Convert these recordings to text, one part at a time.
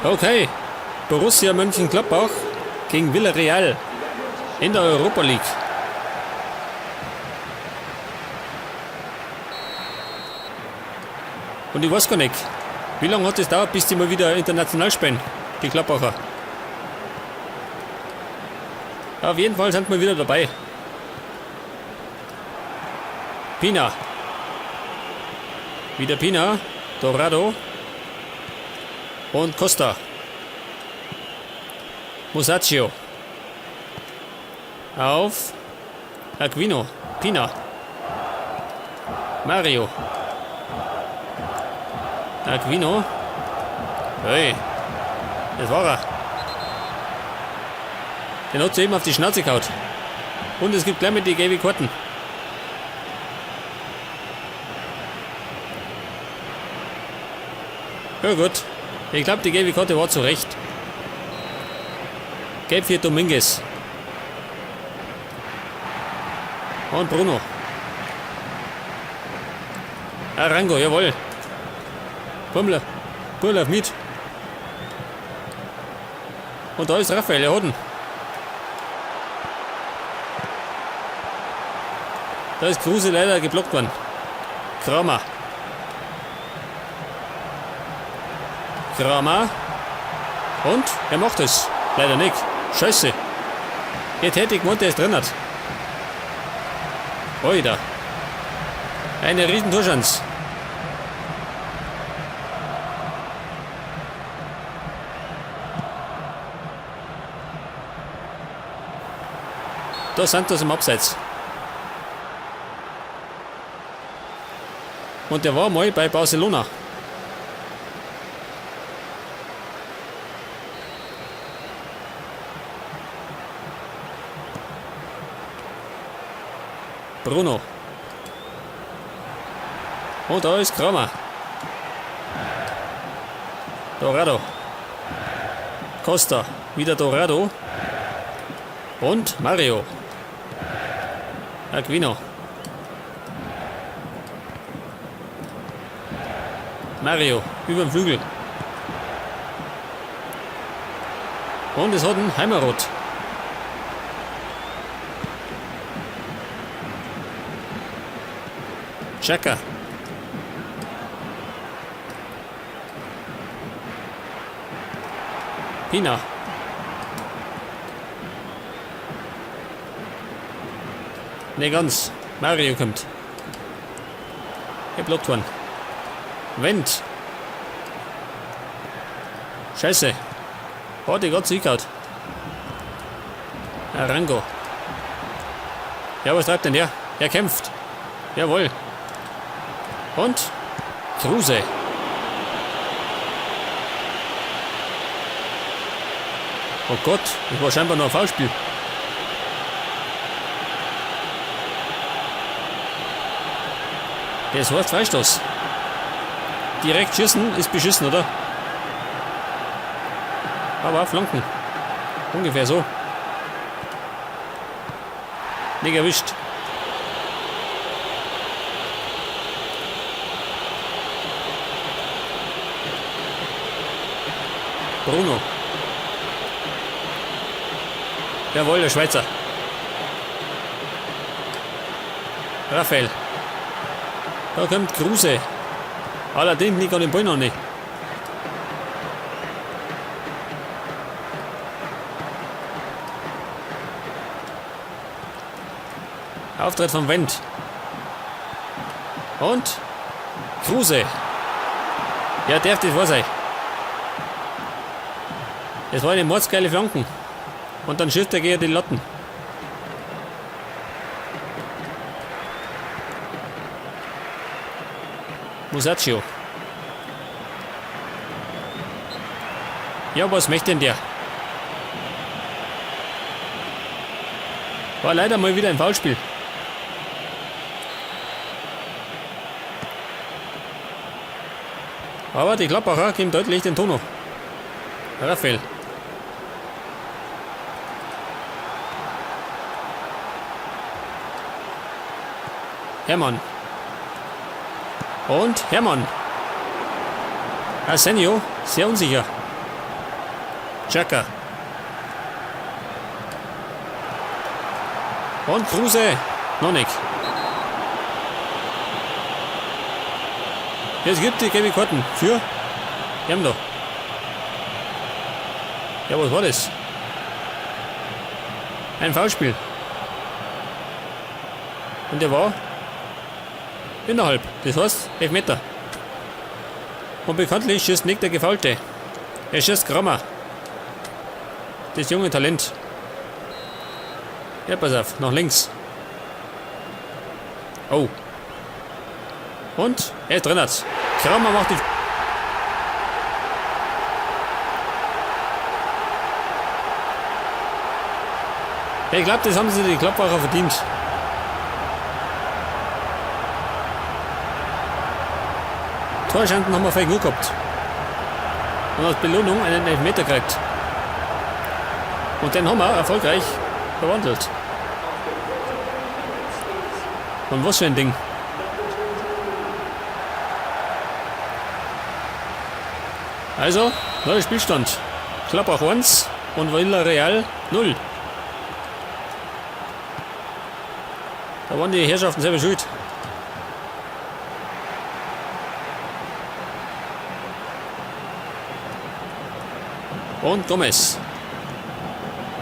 Okay, Borussia Mönchengladbach gegen Villarreal in der Europa League. Und ich weiß gar nicht, wie lange hat es dauert, bis die mal wieder international spielen, die Gladbacher. Auf jeden Fall sind wir wieder dabei. Pina. Wieder Pina. Dorado. Und Costa. Musacchio. Auf Aquino. Pina. Mario. Aquino. Hey. Das war er. Den hat sie eben auf die Schnauze gehauen. Und es gibt gleich mit die gelbe Karten. Ja gut. Ich glaube, die gelbe Karte war zu Recht. Gelb für Dominguez. Und Bruno. Arango, jawohl. Bummler. Bummler mit. Und da ist Raphael, der Hoden. Da ist Kruse leider geblockt worden. Kramer. Kramer. Und er macht es. Leider nicht. Scheiße. Jetzt hätte ich gemeint, der ist drin hat. Oida. Eine riesen Torschance. Da Santos im Abseits. Und der war mal bei Barcelona. Bruno. Und da ist Kramer. Dorado. Costa. Wieder Dorado. Und Mario. Aquino. Mario über den Flügel. Und es hat ein Heimerot. Checker. Pina. Ne ganz. Mario kommt. Geblockt worden. Wendt. Scheiße. Hat die gerade zurückgehauen. Arango. Ja, was treibt denn der? Er kämpft. Jawohl. Und Kruse. Oh Gott, das war scheinbar noch ein Foulspiel. Das heißt Freistoß. Direkt schießen ist beschissen, oder? Aber Flanken. Ungefähr so. Nicht erwischt. Bruno. Jawohl, der Schweizer. Raphael. Da kommt Kruse. Allerdings nicht an den Ball noch nicht. Auftritt vom Wendt. Und Kruse. Ja, darf das wahr sein. Das war eine mordsgeile Flanken. Und dann schießt er gegen die Latten. Musacchio. Ja, was möchte denn der? War leider mal wieder ein Foulspiel. Aber die Gladbacher geben deutlich den Tono. Raphael. Hermann. Und Hermann. Arsenio, sehr unsicher. Xhaka. Und Kruse, noch nicht. Jetzt gibt die gelbe Karten für Hermdo. Ja, was war das? Ein Foulspiel. Und der war innerhalb. Das heißt, Elfmeter. Und bekanntlich schießt nicht der Gefaulte. Er schießt Kramer. Das junge Talent. Ja, pass auf, nach links. Oh. Und er ist drin. Kramer macht die. Ich glaube, das haben sie die Gladbacher verdient. Torchancen haben wir vielleicht nur gehabt. Und als Belohnung einen Elfmeter gekriegt. Und den haben wir erfolgreich verwandelt. Und was für ein Ding. Also, neuer Spielstand. Gladbach 1 und Villarreal 0. Da waren die Herrschaften selber schuld. Und Gomez.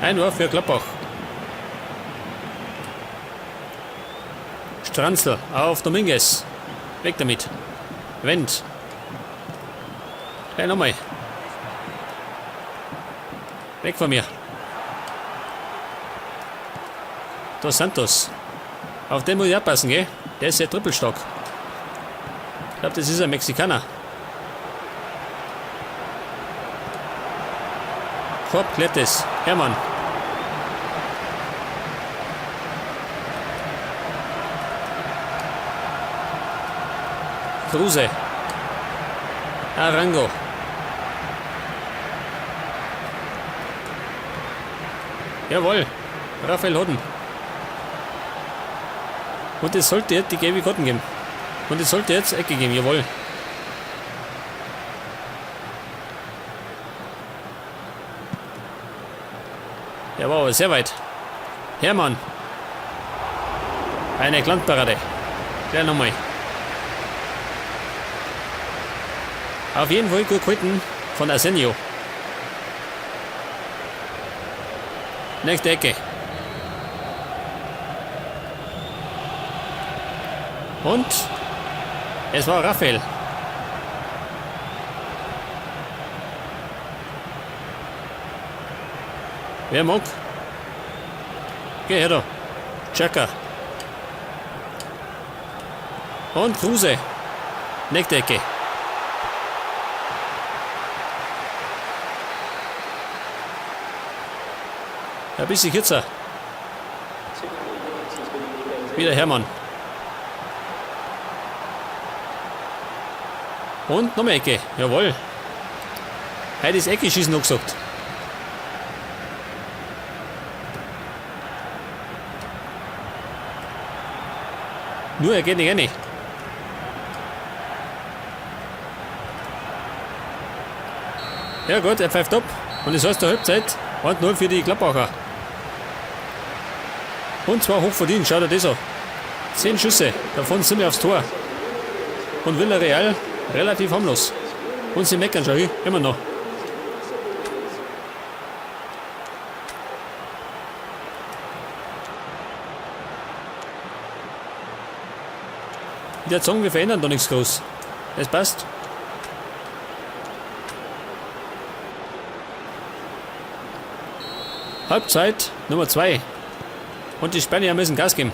Einwurf für Gladbach. Stranzl auf Dominguez. Weg damit. Wendt. Gleich nochmal. Weg von mir. Dos Santos. Auf den muss ich aufpassen, gell? Der ist sehr trippelstark. Ich glaube, das ist ein Mexikaner. Korb klärt es. Hermann. Kruse. Arango. Jawohl. Raphael Hodden. Und es sollte jetzt die gelbe Karten geben. Und es sollte jetzt Ecke geben, jawohl. Der war aber sehr weit. Hermann. Eine Glanzparade. Gleich nochmal. Auf jeden Fall gut gehalten von Arsenio. Nächste Ecke. Und es war Raphael. Wer mag? Geh her da. Xhaka. Und Kruse. Nächste Ecke. Ein bisschen kürzer. Wieder Hermann. Und nochmal Ecke. Jawohl. Heute ist Ecke schießen noch gesagt. Nur er geht nicht rein. Ja gut, er pfeift ab. Und es heißt der Halbzeit 1-0 für die Gladbacher. Und zwar hochverdient, schaut er das an. 10 Schüsse, davon sind wir aufs Tor. Und Villarreal relativ harmlos. Und sie meckern schon, immer noch. Ich würde sagen, wir verändern da nichts groß. Es passt. Halbzeit Nummer 2. Und die Spanier müssen Gas geben.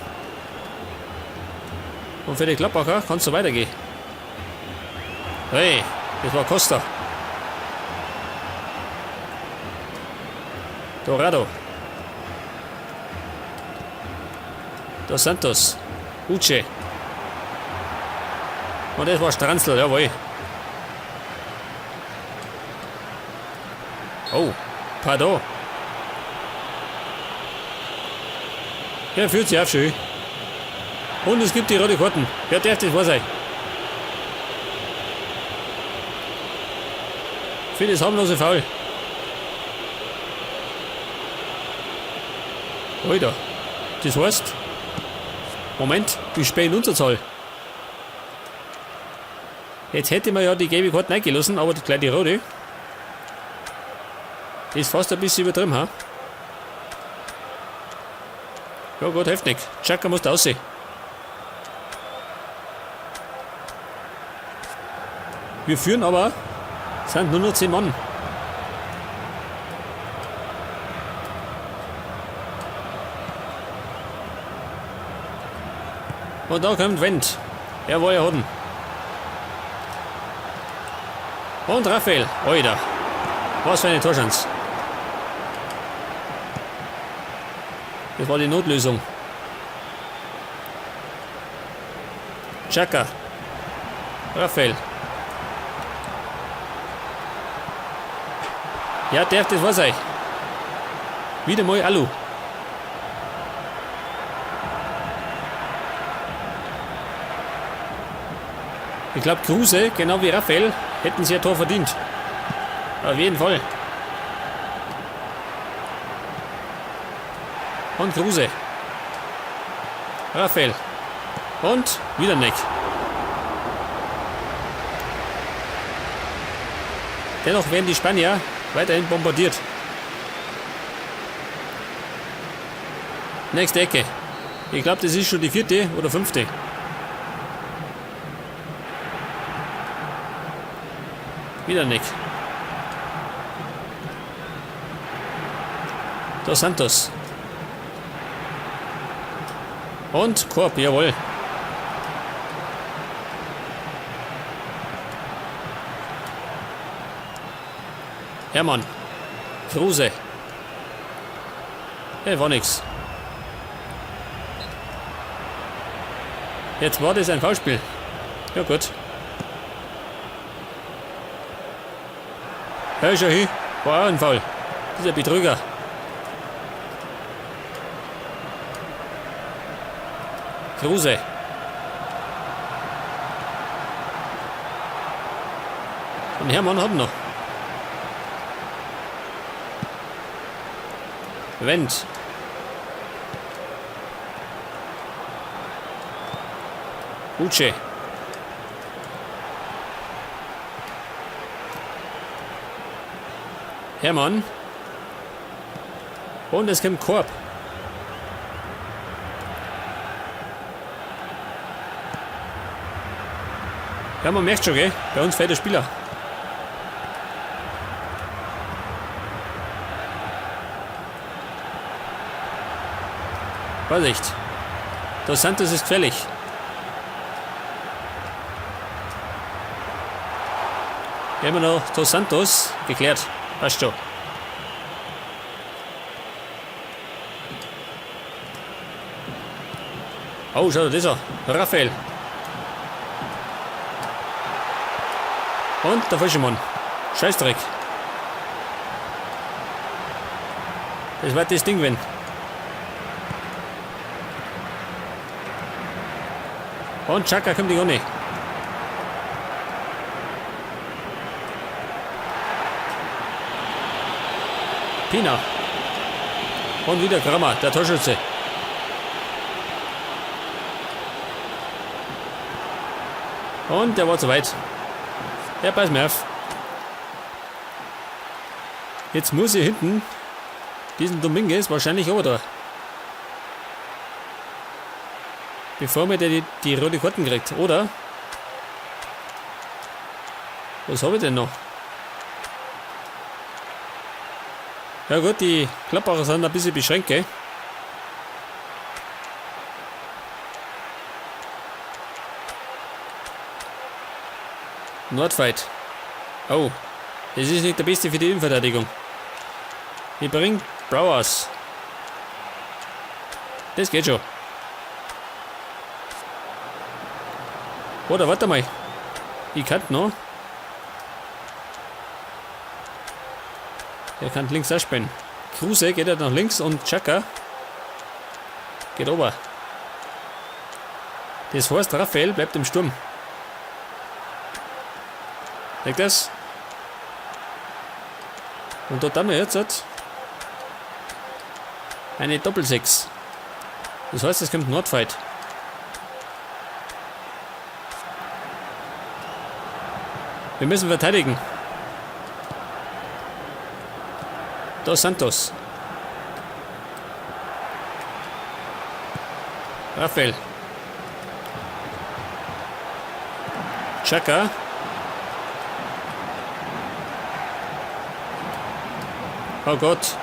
Und für die Gladbacher kann es so weitergehen. Hey, das war Costa. Dorado. Dos Santos. Uche. Und das war Stranzl, jawohl. Oh, pardon. Er fühlt sich auch schön. Und es gibt die rote Karten. Wer darf das wahr sein? Für das harmlose Foul. Alter, das heißt... Moment, wir spielen in Unterzahl. Jetzt hätte man ja die gelbe Karte reingelassen, aber gleich die rote. Ist fast ein bisschen übertrieben, ha? Ja gut, hilft nicht. Xhaka muss da aussehen. Wir führen aber, sind nur noch 10 Mann. Und da kommt Wendt. Jawohl, er hat ihn. Und Raphael. Alter. Was für eine Torschance. Das war die Notlösung. Xhaka. Raphael. Ja, darf das wahr sein. Wieder mal Alu. Ich glaub, Kruse, genau wie Raphael, hätten sie ein Tor verdient. Auf jeden Fall. Und Kruse. Raphael. Und wieder Nick. Dennoch werden die Spanier weiterhin bombardiert. Nächste Ecke. Ich glaub, das ist schon die 4. oder 5. Wieder Nick. Dos Santos. Und Korb, jawohl. Herrmann. Kruse. Hey, war nix. Jetzt war das ein Foulspiel. Ja gut. Hey, schau hin. War auch ein Foul. Dieser Betrüger. Kruse. Und Herrmann hat noch. Wendt. Uche. Herrmann. Und es kommt Korb. Ja, man merkt schon, gell? Bei uns fehlt der Spieler. Vorsicht. Dos Santos ist fällig. Immer noch Dos Santos. Geklärt. Passt schon. Oh, schau dir das an. Raphael. Und der falsche Mann. Scheißdreck. Das war das Ding, wenn. Und Xhaka kommt die nicht. Pina. Und wieder Kramer, der Torschütze. Und der war zu weit. Ja, pass mir auf. Jetzt muss ich hinten diesen Dominguez wahrscheinlich auch da. Bevor mir der die rote Karten kriegt, oder? Was habe ich denn noch? Ja gut, die Gladbacher sind ein bisschen beschränkt, gell? Nordfight. Oh, das ist nicht der Beste für die Innenverteidigung. Wir bringen Brauers. Das geht schon. Oder warte mal. Ich kann noch. Er kann links auch spielen. Kruse geht ja nach links und Xhaka geht ober. Das heißt, Raphael bleibt im Sturm. Legt das. Und dort haben wir jetzt eine Doppel-6. Das heißt, es kommt Nordfight. Wir müssen verteidigen. Dos Santos. Raphael. Xhaka. Oh Gott.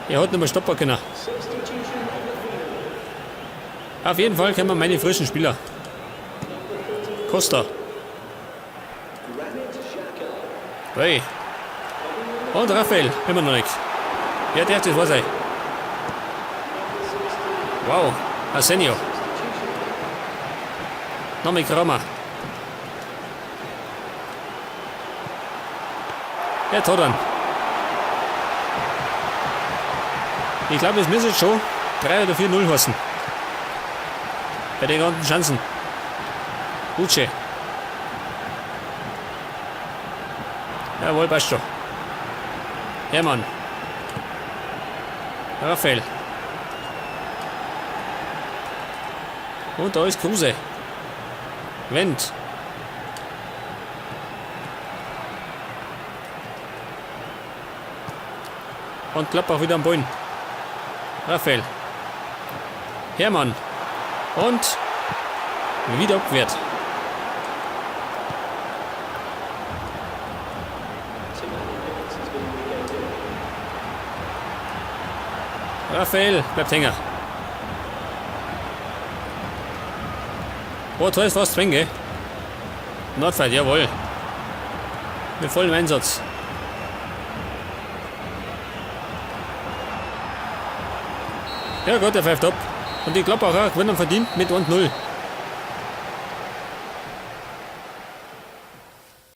Er hat nicht mehr stoppen können. Auf jeden Fall kommen meine frischen Spieler. Costa. Hey. Und Raphael, immer noch nicht. Ja, der das war's. Wow, Arsenio. Nochmal Kramer. Jetzt hat er. Ich glaube, es müsste jetzt schon 3 oder 4-0 heißen. Bei den ganzen Chancen. Uche. Jawohl, passt schon. Hermann. Raphael. Und da ist Kruse. Wendt. Und Gladbach wieder am Boden. Raphael. Hermann. Und wieder abgewehrt. Raphael bleibt hängen. Oh, da ist fast drin, gell? Nordfight, jawohl. Mit vollem Einsatz. Ja gut, der pfeift ab. Und die Gladbacher gewinnen verdient mit 1-0.